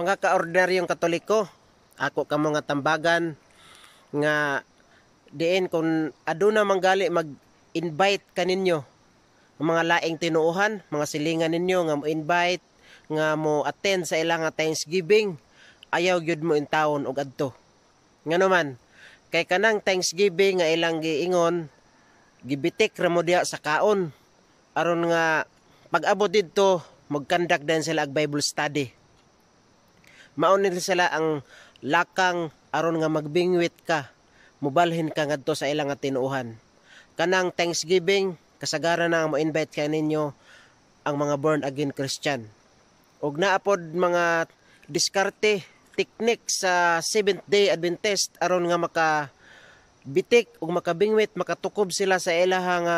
Mga kaordinaryong Katoliko, ako kamo nga tambagan nga diin kung aduna manggali mag-invite kaninyo ang mga laing tinuohan, mga silingan ninyo nga mo invite nga mo attend sa ilang nga Thanksgiving, ayaw gyud mo intawon og adto. Ngano man, kay kanang Thanksgiving nga ilang giingon, gibitik ra mo diha sa kaon aron nga pag-abot didto, mag-conduct din sila og Bible study. Mao nila sila ang lakang aron nga magbingwit ka, mubalhin ka ngadto sa ilang nga tinuohan. Kanang Thanksgiving, kasagaran na mo invite ka ninyo ang mga born again Christian. Og naa pod mga diskarte, teknik sa Seventh Day Adventist aron nga maka bitik ug makabingwit, makatukob sila sa ilaha nga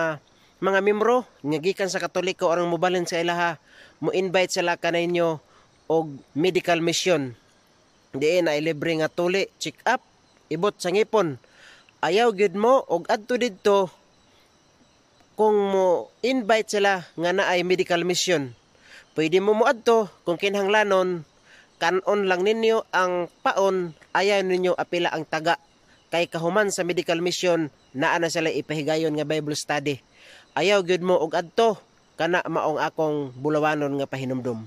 mga membro nga gikan sa Katoliko aron mobalhin sa ilaha. Mo invite sila kaninyo og medical mission diin na libre nga tuli, check up, ibot sa ngipon. Ayaw gyud mo og adto didto kung mo invite sila nga naay medical mission. Pwede mo moadto kung kinahanglanon, kanon lang ninyo ang paon, ayaw ninyo apila ang taga kay kahuman sa medical mission, naa na sila ipahigayon nga Bible study. Ayaw gyud mo og adto. Kana maong akong bulawanon nga pahinumdum.